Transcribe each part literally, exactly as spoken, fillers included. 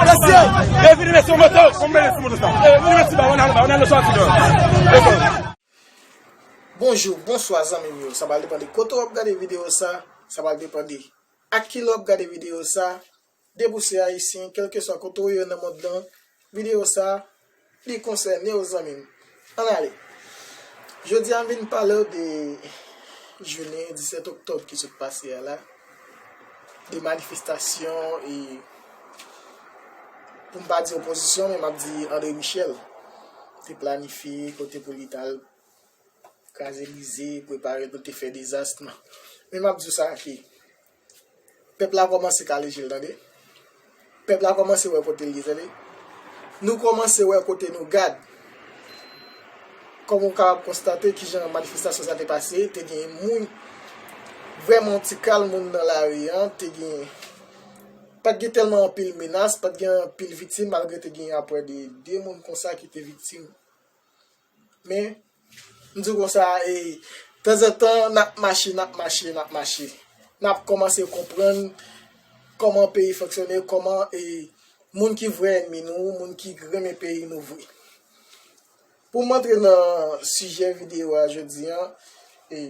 Mesye, e vini met sou moto. Konbyen sou moto sa? E vini met sou ba, on a, on a le sorti de. Bonjou, bonswa zanmi m yo. Sa pral depann de kote w ap gade videyo sa. Sa pral depann de ak ki lè w ap gade videyo sa. Depi w se ayisyen, kèlkeswa kote w ye nan mond lan, videyo sa, li konsène w, zanmi m. Ann ale. Jodi a, m vin pale w de jounen disèt oktòb ki sot pase a la, de manifestasyon e, pou m pa di opozisyon, men m ap di André Michel te planifye kote pou li t al kraze brize, prepare l pou l te fè dezas, non. Men m ap di w sa, ke pèp la kòmanse kale je l, tande. Pèp la kòmanse wè kote l ye, tande. Nou kòmanse wè kote nou gad. Kòm ou kapab konstate kijan manifestasyon sa te pase, te gen moun, vrèman yon ti kal moun nan lari an, te gen, pa t gen tèlman anpil menas, pa t gen anpil viktim, malgre te gen aprè de de moun konsa ki te viktim. Men, m di w konsa, e, tanzantan, n ap mache, n ap mache, n ap mache. N ap kòmanse konprann kòman peyi fonksyone, kòman, e, moun ki vrè ènmi nou, moun ki renmen peyi nou vre. Pou m antre nan sijè videyo a jodi a, e,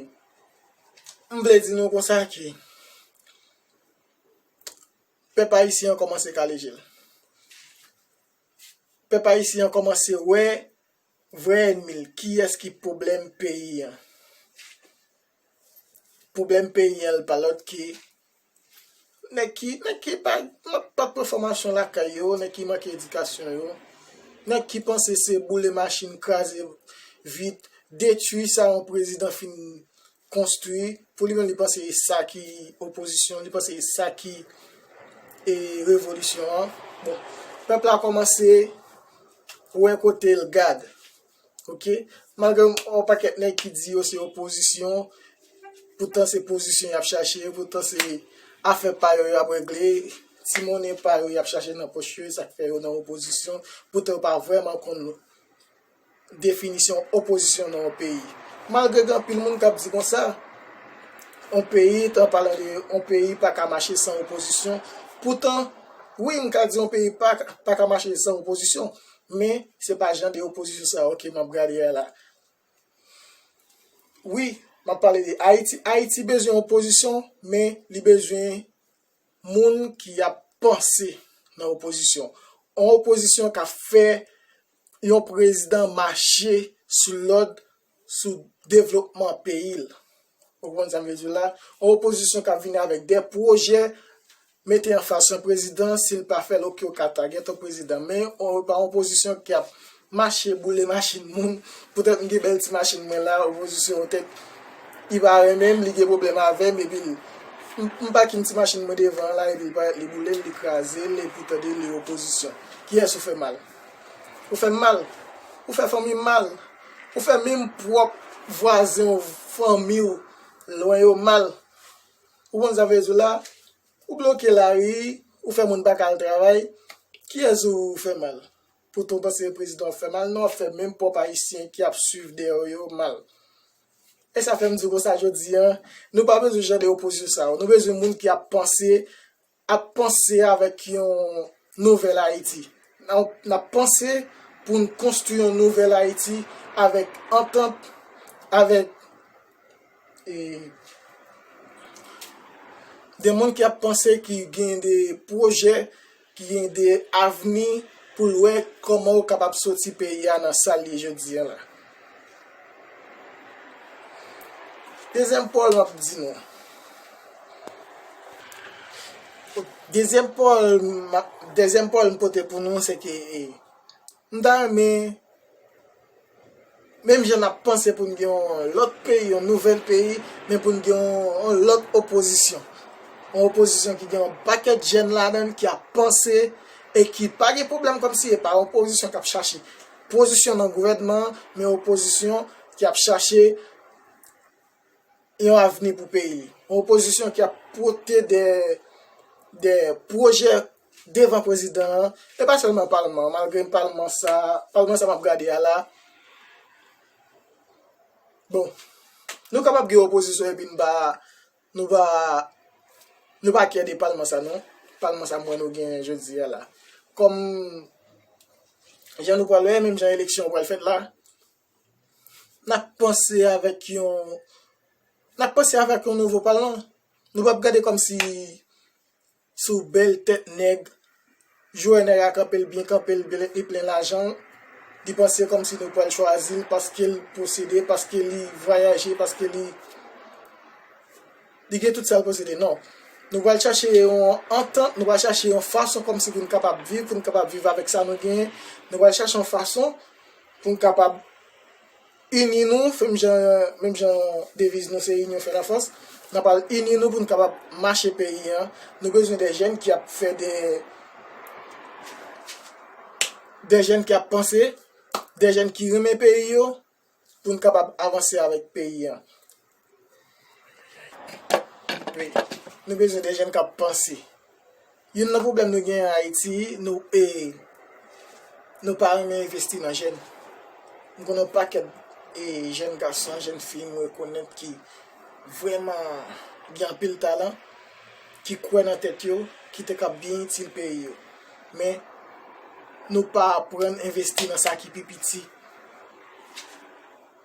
m vle di nou konsa ke pèp ayisyen an kòmanse kale je l. Pèp ayisyen an kòmanse wè vrè ènmi l, kiyès ki pwoblèm peyi a. Pwoblèm peyi a, l pa lòt ke nèg ki, nèg ki pa, pa pran fòmasyon lakay yo, nèg ki manke edikasyon yo, nèg ki panse se boule machin, kraze vit, detwi sa yon prezidan fin konstwi, pou li menm li panse e sa ki opozisyon, li panse e sa ki, e, revolisyon an. Bon, pèp la kòmanse wè kote l gad. Oke? Malgre yon pakèt nèg ki di yo se opozisyon, poutan se pozisyon y ap chache, poutan se afè pa yo y ap regle, ti monnen pa yo y ap chache nan pòch yo, sa k fè yo nan opozisyon, poutan yo pa vrèman konn definisyon opozisyon nan yon peyi. Malgre gen anpil moun k ap di konsa, yon peyi, an palan de yon peyi, pa ka mache san opozisyon. Poutan, wi, m ka di yon peyi pa, pa ka mache san opozisyon, men se pa jan de opozisyon sa yo ke m ap gade a la. Wi, m ap pale de Ayiti. Ayiti bezwen opozisyon, men li bezwen moun ki ap panse nan opozisyon. Yon opozisyon k ap fè yon prezidan mache sou lòd, sou devlopman peyi l. Ou konprann sa m vle di w la? Yon opozisyon k ap vini avèk de pwojè, mete anfas yon prezidan, si l pa fè l, oke, ou ka tagèt yon prezidan. Men, yon, pa yon opozisyon k ap mache boule machin moun. Poutèt m gen bèl ti machin mwen la, opozisyon poutèt li pa renmen m, li gen pwoblèm avè m, epi l, m, m pake m ti machin mwen devan an la, epi l parèt, li boule l, li kraze l, epi tande li opozisyon. Kiyès ou fè mal? Ou fè m mal. Ou fè fanmi m mal. Ou fè menm pwòp vwazen w, fanmi w, lwen yo mal. Ou konn sa m vle di w la? Ou bloke lari, ou fè moun pa ka al travay. Kiyès ou fè mal? Poutan w panse prezidan w ap fè mal? Non, w ap fè menm pwòp ayisyen ki ap swiv dèyè w yo mal. E sa fè m di w konsa jodi a, nou pa bezwen jan de opozisyon sa yo. Nou bezwen moun ki ap panse, ap panse avèk yon nouvèl Ayiti. N ap, n ap panse pou n konstwi yon nouvèl Ayiti avèk antant, avèk, e, de moun ki ap panse, ki gen de pwojè, ki gen de avni pou l wè kòman w kapab soti peyi a nan sa l ye jodi a la. Dezyèm pawòl m ap di nou. Dezyèm pawòl m ap, dezyèm pawòl m pote pou nou, se ke, e, m ta renmen, menm jan n ap panse pou n gen yon lòt peyi, yon nouvèl peyi, men pou n gen yon, yon lòt opozisyon. Yon opozisyon ki gen yon pakèt jèn ladan l ki ap panse e ki pa gen pwoblèm kòmsi e pa yon opozisyon k ap chache pozisyon nan gouvènman an, men opozisyon ki ap chache yon avni pou peyi li. Yon opozisyon ki ap pote de, de pwojè devan prezidan an, e pa sèlman palman, malgre palman sa, palman sa m ap gade a la. Bon, nou kapab gen opozisyon epi n pa, nou pa, nou pa kè de palman sa, non. palman sa m wè nou genyen jodi a la. Kòm jan nou pral wè, menm jan eleksyon an pral fèt la, n ap panse avèk yon, n ap panse avèk yon nouvo palman. Nou p ap gade kòmsi sou bèl tèt nèg, jwè nèg a kanpe l byen, kanpe l byen, li plen lajan, li panse kòmsi nou pral chwazi l paske l posede, paske li vwayaje, paske li, li gen tout sa l posede. Non. Nou pral chache yon antant, nou pral chache yon fason kòmsi pou n kapab viv, pou n kapab viv avèk sa nou genyen. Nou pral chache yon fason pou n kapab ini nou, menm jan, menm jan deviz nou se Union fait la force, n ap al ini nou pou n kapab mache peyi an. Nou bezwen de jèn ki ap fè de, de jèn ki ap panse, de jèn ki renmen peyi yo, pou n kapab avanse avèk peyi an. Wi, nou bezwen de jèn k ap panse. Youn nan pwoblèm nou genyen an Ayiti, nou, e, nou pa renmen envesti nan jèn. M konnen yon pakèt, e, jèn gason, jèn fi, m rekonèt ki vrèman gen anpil talan, ki kwè nan tèt yo, ki te kab byen itil peyi yo. Men, nou pa aprann envesti nan sa ki pi piti.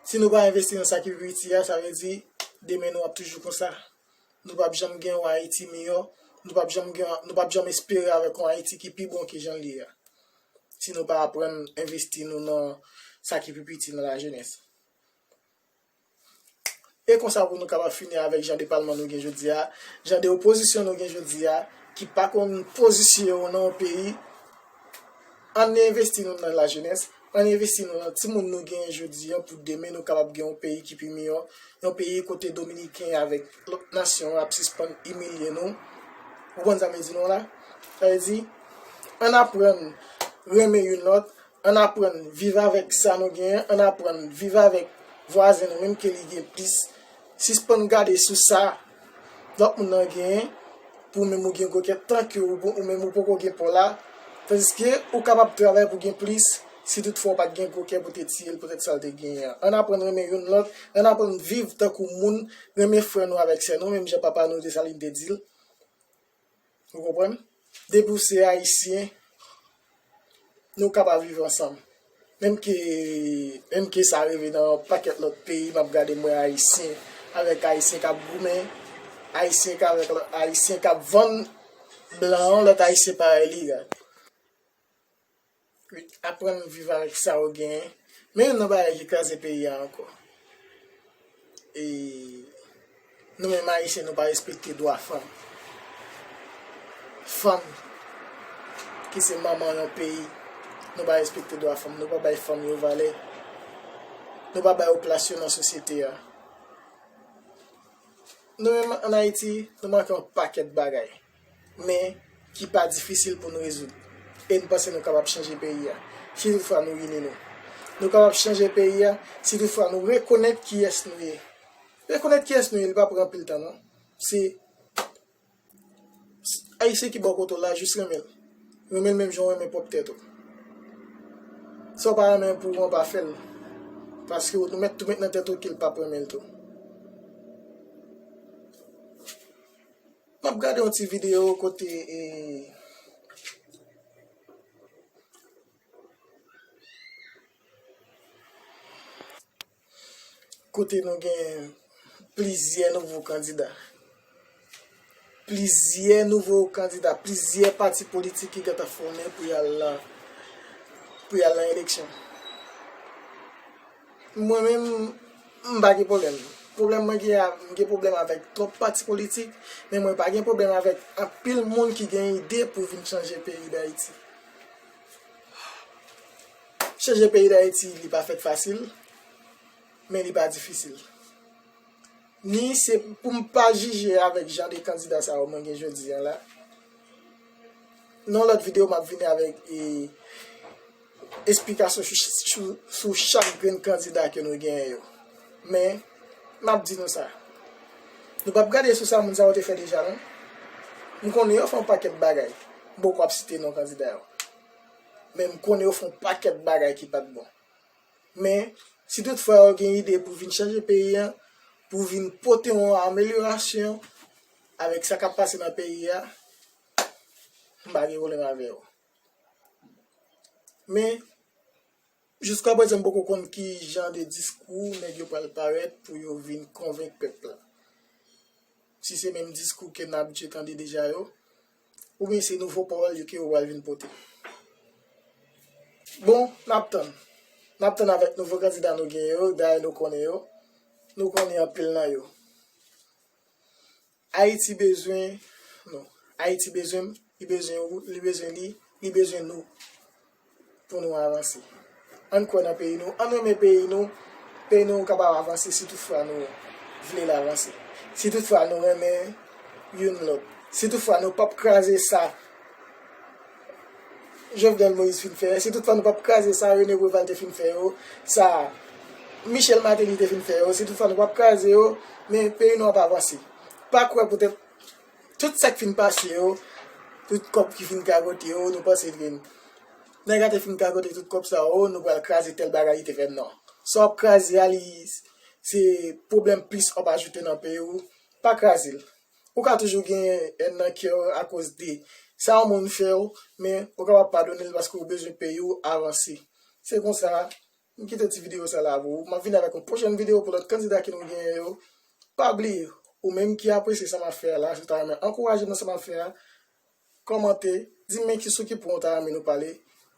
Si nou pa envesti nan sa ki pi piti a, sa vle di, demen nou ap toujou konsa. Nou p ap janm gen yon Ayiti miyò, nou p ap janm gen, nou p ap janm espere avèk yon Ayiti ki pi bon ke jan l ye a. Si nou pa aprann envesti nou nan sa ki pi piti nan lajenès. E konsa pou nou kapab fini avèk jan de palman nou gen jodi a, jan de opozisyon nou gen jodi a, ki pa konn pozisyon yo nan yon peyi. Ann envesti nou nan lajenès, ann envesti nou nan timoun nou genyen jodi a pou demen nou kapab gen yon peyi ki pi miyò, yon peyi kote Dominiken avèk lòt nasyon ap sispann imilye nou. Ou konprann sa m vle di nou la? Sa vle di, ann aprann renmen youn lòt, ann aprann viv avèk sa nou genyen, ann aprann viv avèk vwazen nou menm ke li gen plis. Sispann gade sou sa lòt moun nan genyen, pou ou menm ou gen gwo kè, tanke ou, ou menm ou poko gen pa w la, tandiske ou kapab travay pou gen plis, si toutfwa w pa t gen gwo kè pou te tiye l poutèt sa l te genyen an. Ann aprann renmen youn lòt, ann aprann viv tankou moun, renmen frè nou avèk sè nou, menm jan papa nou Desalin te di l. Ou konprann? Depi w se Ayisyen, nou kapab viv ansanm. Menm ke, menm ke sa rive nan yon pakèt lòt peyi, m ap gade m wè Ayisyen avèk Ayisyen k ap goumen, Ayisyen k avèk lòt Ayisyen k ap vann blan an, lòt Ayisyen parèy li, gade. Wi, aprann viv avèk sa ou genyen. Men youn nan bagay ki kraze peyi a ankò. E nou menm Ayisyen, nou pa respekte dwa fanm. Fanm, ki se manman yon peyi, nou pa respekte dwa fanm, nou pa bay fanm yo valè. Nou pa bay yo plas yo nan sosyete a. Nou menm ann Ayiti, nou manke yon pakèt bagay, men ki pa difisil pou nou rezoud. E n panse nou kapab chanje peyi a, si toutfwa nou ini nou. Nou kapab chanje peyi a, si toutfwa nou rekonèt kiyès nou ye. Rekonèt kiyès nou ye, li pa pran anpil tan, non. Se Ayisyen ki bò kote w la, jis renmen l. Renmen l menm jan w renmen pwòp tèt ou. Sa w pa renmen pou ou an, pa fè l. Paske ou mèt tou met nan tèt ou ke l p ap renmen l tou. M ap gade yon ti videyo kote, e, kote nou gen plizyè nouvo kandida. Plizyè nouvo kandida, plizyè pati politik ki gentan fòmen pou y al nan, pou y al nan eleksyon. Mwen menm, m pa gen pwoblèm. Pwoblèm mwen gen a, m gen pwoblèm avèk twòp pati politik, men mwen pa gen pwoblèm avèk anpil moun ki gen ide pou vin chanje peyi Dayiti. Chanje peyi Dayiti, li pa fèt fasil, men li pa difisil. Ni se pou m pa jije avèk jan de kandida sa yo mwen gen jodi a la. Nan yon lòt videyo, m ap vini avèk, e, esplikasyon sou, sou, sou chak grenn kandida ke nou genyen yo. Men, m ap di nou sa. Nou p ap gade sou sa moun sa yo te fè deja, non. M konnen yo fè yon pakèt bagay. M poko ap site non kandida yo. Men m konnen yo fè yon pakèt bagay ki pa t bon. Men, si toutfwa yo gen ide pou vin chanje peyi a, pou vin pote yon amelyorasyon avèk sa k ap pase nan peyi a, M pa gen pwoblèm avè yo. Men, jiska prezan, m poko konn ki jan de diskou nèg yo pral parèt pou yo vin konvenk pèp la. Si se menm diskou ke n abitye tande deja yo, oubyen se nouvo pawòl yo ke yo pral vin pote. Bon, n ap tann. N ap tann avèk nouvo kandida nou gen yo, dayè nou konnen yo. Nou konnen anpil nan yo. Ayiti bezwen nou. Ayiti bezwen m, li bezwen ou, li bezwen li, li bezwen nou pou nou avanse. Ann kwè nan peyi nou, ann renmen peyi nou. Peyi nou kapab avanse si toutfwa nou vle l avanse. Si toutfwa nou renmen youn lòt. Si toutfwa nou p ap kraze sa Jovenel Moïse fin fè, si toutfwa nou p ap kraze sa René Préval te fin fè yo, sa Michel Martelly te fin fè yo, si toutfwa nou p ap kraze yo, men peyi nou ap avanse. Pa kwè poutèt tout sa k fin pase yo, tout kòb ki fin gagote yo, nou panse ke nèg la te fin gagote tout kòb sa yo, nou pral kraze tèl bagay li te fè, non. Sa w ap kraze a, li se pwoblèm plis w ap ajoute nan peyi w. Pa kraze l. Ou ka toujou gen èn nan kè w akoz de sa yon moun fè w, men ou kapab padone l paske w bezwen peyi w avanse. Se konsa, m kite ti videyo sa la pou ou. M ap vin avèk yon pwochèn videyo pou lòt kandida ke nou genyen yo. Pa bliye, ou menm ki apresye sa m ap fè a la, si w ta renmen ankouraje m nan sa m ap fè a, kòmante, di m men ki sou ki pwen w ta renmen nou pale,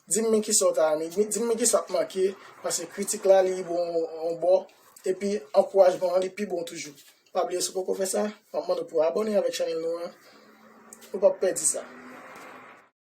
di m men ki sa w ta renmen, di m men ki sa k manke, paske kritik la li bon yon bò, epi ankourajman an li pi bon toujou. Pa bliye si w poko fè sa, m ap mande w pou w abòne avèk chanèl nou an, pou w p ap pèdi sa.